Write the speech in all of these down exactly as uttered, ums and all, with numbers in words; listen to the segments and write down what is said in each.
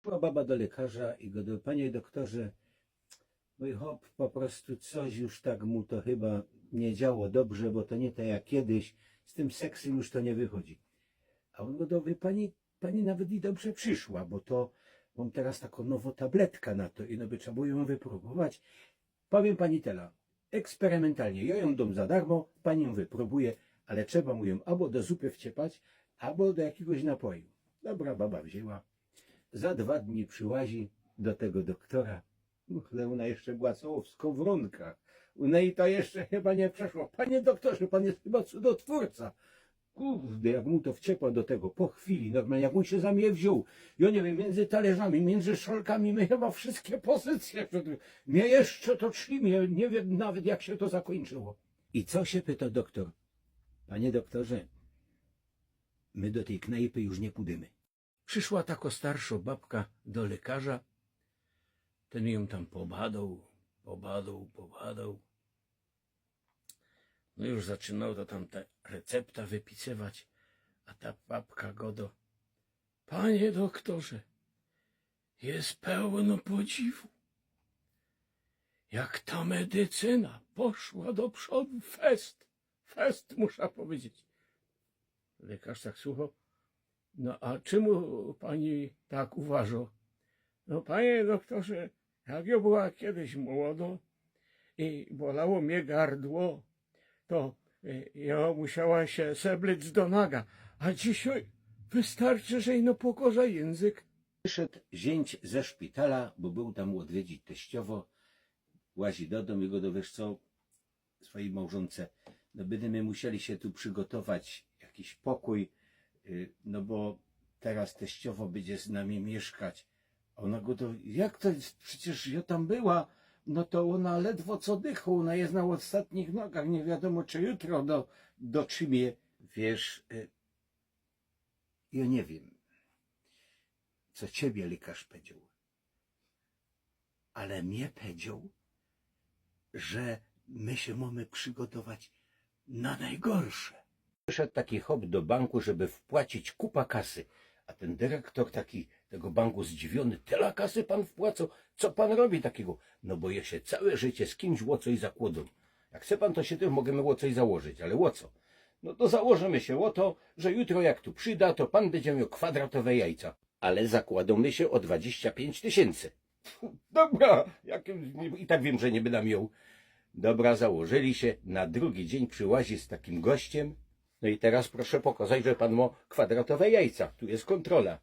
Szła baba do lekarza i gŏdŏ: „Panie doktorze, mōj chop po prostu coś już tak mu to chyba nie działo dobrze, bo to niy tak jak kiedyś, z tym seksym już to niy wychodzi”. A ôn gŏdŏ: „Wie pani, pani nawet i dobrze przyszła, bo to mōm teraz takõ nowõ tabletka na to i no by trzeba było jã wyprōbować. Powiym pani tela, eksperymentalnie, jŏ jã dōm za darmo, pani jã wyprōbuje, ale trzeba mu jã abo do zupy wciepać, abo do jakigoś napoju”. Dobra, baba wziyna. Za dwa dni przyłazi do tego doktora. Uchle, ôna jeszcze była cało w skowrōnkach. Ôna i to jeszcze chyba niy przeszło. „Panie doktorze, pan jest chyba cudotwórca”. Kurde, jak mu to wciepło do tego, po chwili, normalnie jak ôn sie za mie wziōn. Jŏ niy wiym, miyndzy talerzami, miyndzy szolkami, my chyba wszystkie pozycje. Mie jeszcze to trzimie, niy wiym nawet, jak sie to zakōńczyło. I co sie pytŏ doktor? „Panie doktorze, my do tyj knajpy już niy pōdymy”. Przyszła takŏ starszŏ babka do lekarza. Tyn jã tam pobadŏł, pobadŏł, pobadŏł. No już zaczynoł to tam te recepta wypisywać, a ta babka gŏdŏ: „Panie doktorze, jest pełno podziwu. Jak ta medycyna poszła do przodu, fest, fest, muszã powiedzieć”. Lekarz tak słuchŏ. „No a czymu pani tak uważŏ?” „No, panie doktorze, jak jŏ była kiedyś młodŏ i bolało mie gardło, to, e, jŏ musiała sie seblyc do naga, a dzisiej wystarczy, że ino pokorzã jynzyk”. Wyszedł zięć ze szpitala, bo był tam odwiedzić teściowõ. Łazi do dōm i gŏdŏ: „Wiysz co, swojij małżōnce, no, bydymy musieli sie tu przygotować jakiś pokōj, y, no bo teraz teściowŏ bydzie z nami miyszkać”. A ôna gŏdŏ: „Jak to jest? Przecież jŏ tam była, no to ôna ledwo co dychŏ, ôna jest na ôstatnich nogach, niy wiadōmo, czy jutro do, dotrzimie”. „Wiysz, y, jŏ niy wiym, co ciebie lekarz powiedzioł, ale mie powiedzioł, że my sie mōmy przygotować na nojgorsze”. Przyszedł taki chop do banku, żeby wpłacić kupa kasy, a tyn dyrektor taki tego banku zdziwiōny: „Tela kasy pan wpłacŏ? Co pan robi takigo?” „No bo jŏ sie cołke życie z kimś ô coś zakłŏdōm. Jak chce pan, to sie tyż możymy ô coś założyć”. „Ale ô co?” „No to założymy sie ô to, że jutro jak tu przidã, to pan bydzie mioł kwadratowe jajca. Ale zakłŏdōmy sie ô dwadziścia piyńć tysiyncy”. „Dobra, jak, i tak wiym, że niy bydã mioł”. Dobra, założyli sie. Na drugi dziyń przyłazi z takim gościym. „No i teraz proszã pokŏzać, że pan mŏ kwadratowe jajca. Tu jest kōntrola”.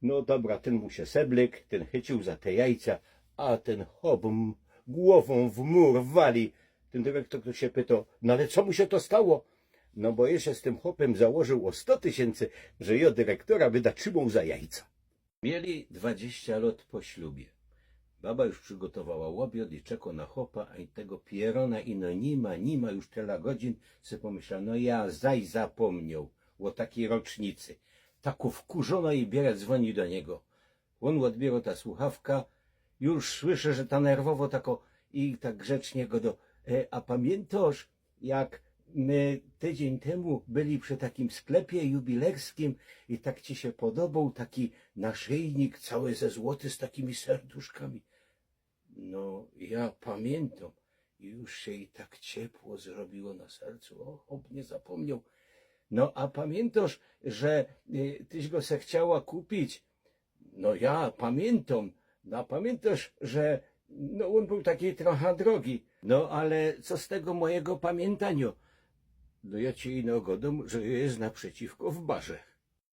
No dobra, tyn mu sie seblyk, tyn chyciōł za te jajca, a tyn chop m-, głowōm w mur wali. Tyn dyrektor tu sie pytŏ: „No ale co mu sie to stało?” „No bo jŏ sie z tym chopym założył ô sto tysiyncy, że jŏ dyrektora bydã trzimoł za jajca”. Mieli dwadziścia lŏt po ślubie. Baba już przigotowała ôbiŏd i czekŏ na chopa, a tego pierōna ino ni ma, ni ma już tela godzin. Se pōmyśla: „No jŏ zaś zapōmnioł ô takij rocznicy”. Takŏ wkurzōnŏ i bierze, zwōni do niego. Ôn ôdbiyrŏ ta słuchawka, już słyszy, że ta nerwowŏ takŏ, i tak grzecznie gŏdŏ: „E, a pamiyntŏsz, jak my tydziyń tymu byli przi takim sklepie jubilerskim i tak ci sie podoboł taki naszyjnik cały ze złota z takimi serduszkami?” „No, jŏ pamiyntōm”. I już sie i tak ciepło zrobiło na sercu. Ô, chop niy zapōmnioł. „No, a pamiyntŏsz, że, y, tyś go se chciała kupić?” „No, jŏ pamiyntōm”. „No, a pamiyntŏsz, że, no, ôn bōł taki trocha drogi?” „No, ale co z tego mojigo pamiyntaniŏ?” „No, jŏ ci ino gŏdōm, że jŏ jest naprzeciwko w barze”.